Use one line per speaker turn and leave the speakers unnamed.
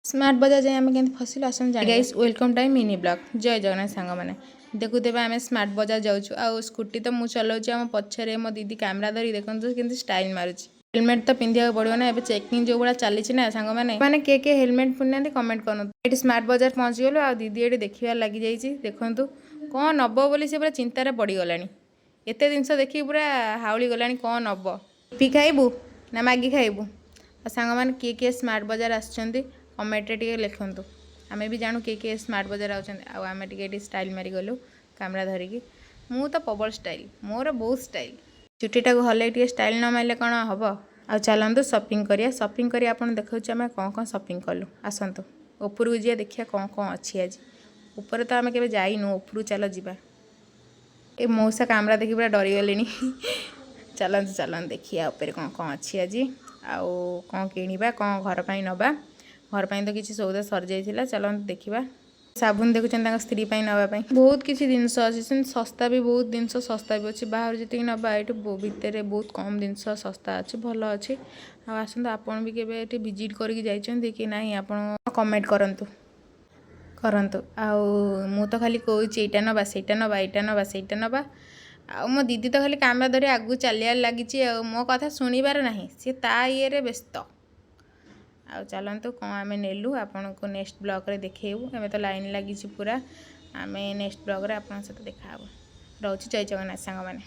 Smart ବଜାର ଯାଇ ଆମେ କେମିତି ଫସିଲୁ, ଆସନ୍ତୁ ଜାଣିବା। Guys, welcome to mini vlog. ଜୟ ଜଗନ୍ନାଥ ସାଙ୍ଗମାନେ। ଦେଖୁଥିବେ, ଆମେ ସ୍ମାର୍ଟ ବଜାର ଯାଉଛୁ ଆଉ ସ୍କୁଟି ତ ମୁଁ ଚଲାଉଛି। ଆମ ପଛରେ ମୋ ଦିଦି କ୍ୟାମେରା ଧରି, ଦେଖନ୍ତୁ କେମିତି ଷ୍ଟାଇଲ୍ ମାରୁଛି। ହେଲମେଟ୍ ତ ପିନ୍ଧିବାକୁ ପଡ଼ିବ ନା, ଏବେ ଚେକିଂ ଯେଉଁ ଭଳିଆ ଚାଲିଛି ନା। ସାଙ୍ଗମାନେ ମାନେ, କିଏ କିଏ ହେଲମେଟ୍ ପିନ୍ଧିନାହାନ୍ତି, କମେଣ୍ଟ କରନ୍ତୁ। ଏଠି ସ୍ମାର୍ଟ ବଜାର ପହଞ୍ଚିଗଲୁ ଆଉ ଦିଦି ଏଠି ଦେଖିବାରେ ଲାଗିଯାଇଛି। ଦେଖନ୍ତୁ, କ'ଣ ନବ ବୋଲି ସେ ପୁରା ଚିନ୍ତାରେ ପଡ଼ିଗଲାଣି। ଏତେ ଜିନିଷ ଦେଖିକି ପୁରା ହାଉଳି ଗଲାଣି। କ'ଣ ନବ? ଇପି ଖାଇବୁ ନା ମ୍ୟାଗି ଖାଇବୁ? ଆଉ ସାଙ୍ଗମାନେ, କିଏ କିଏ ସ୍ମାର୍ଟ ବଜାର ଆସିଛନ୍ତି, କମେଣ୍ଟରେ ଟିକେ ଲେଖନ୍ତୁ। ଆମେ ବି ଜାଣୁ କିଏ କିଏ ସ୍ମାର୍ଟ ବଜାର ଆଉଛନ୍ତି। ଆଉ ଆମେ ଟିକେ ଏଠି ଷ୍ଟାଇଲ୍ ମାରିଗଲୁ କ୍ୟାମେରା ଧରିକି। ମୁଁ ତ ପ୍ରବଳ ଷ୍ଟାଇଲ୍, ମୋର ବହୁତ ଷ୍ଟାଇଲ୍। ଚୁଟିଟାକୁ ହଲେଇ ଟିକେ ଷ୍ଟାଇଲ୍ ନ ମାରିଲେ କ'ଣ ହେବ? ଆଉ ଚାଲନ୍ତୁ ସପିଂ କରିବା। ସପିଂ କରି ଆପଣ ଦେଖାଉଛି ଆମେ କ'ଣ କ'ଣ ସପିଂ କଲୁ। ଆସନ୍ତୁ, ଉପରକୁ ଯିବା, ଦେଖିବା କ'ଣ କ'ଣ ଅଛି ଆଜି। ଉପରେ ତ ଆମେ କେବେ ଯାଇନୁ, ଉପରକୁ ଚାଲ ଯିବା। ଏ ମଉସା କ୍ୟାମେରା ଦେଖି ପୁରା ଡରିଗଲେଣି। ଚାଲନ୍ତୁ ଚାଲନ୍ତୁ, ଦେଖିବା ଉପରେ କ'ଣ କ'ଣ ଅଛି ଆଜି ଆଉ କ'ଣ କିଣିବା, କ'ଣ ଘର ପାଇଁ ନେବା। ଘର ପାଇଁ ତ କିଛି ସଉଦା ସରିଯାଇଥିଲା। ଚାଲନ୍ତୁ ଦେଖିବା। ସାବୁନ ଦେଖୁଛନ୍ତି ତାଙ୍କ ସ୍ତ୍ରୀ ପାଇଁ ନେବା ପାଇଁ। ବହୁତ କିଛି ଜିନିଷ ଅଛି ସେମିତି, ଶସ୍ତା ବି, ବହୁତ ଜିନିଷ ଶସ୍ତା ବି ଅଛି। ବାହାରୁ ଯେତିକି ନେବା, ଏଇଠି ଭିତରେ ବହୁତ କମ୍ ଜିନିଷ ଶସ୍ତା ଅଛି, ଭଲ ଅଛି। ଆଉ ଆସନ୍ତୁ, ଆପଣ ବି କେବେ ଏଠି ଭିଜିଟ୍ କରିକି ଯାଇଛନ୍ତି କି ନାହିଁ, ଆପଣ କମେଣ୍ଟ କରନ୍ତୁ କରନ୍ତୁ ଆଉ ମୁଁ ତ ଖାଲି କହୁଛି, ଏଇଟା ନେବା, ସେଇଟା ନେବା, ଏଇଟା ନେବା, ସେଇଟା ନେବା। ଆଉ ମୋ ଦିଦି ତ ଖାଲି କ୍ୟାମେରା ଧରି ଆଗକୁ ଚାଲିବାରେ ଲାଗିଛି ଆଉ ମୋ କଥା ଶୁଣିବାର ନାହିଁ, ସିଏ ତା ଇଏରେ ବ୍ୟସ୍ତ। ଆଉ ଚାଲନ୍ତୁ, କ'ଣ ଆମେ ନେଲୁ ଆପଣଙ୍କୁ ନେକ୍ସଟ ବ୍ଲଗ୍ରେ ଦେଖେଇବୁ। ଏବେ ତ ଲାଇନ୍ ଲାଗିଛି ପୁରା। ଆମେ ନେକ୍ସଟ ବ୍ଲଗ୍ରେ ଆପଣଙ୍କ ସହିତ ଦେଖାହେବ। ରହୁଛି, ଜୟ ଜଗନ୍ନାଥ ସାଙ୍ଗମାନେ।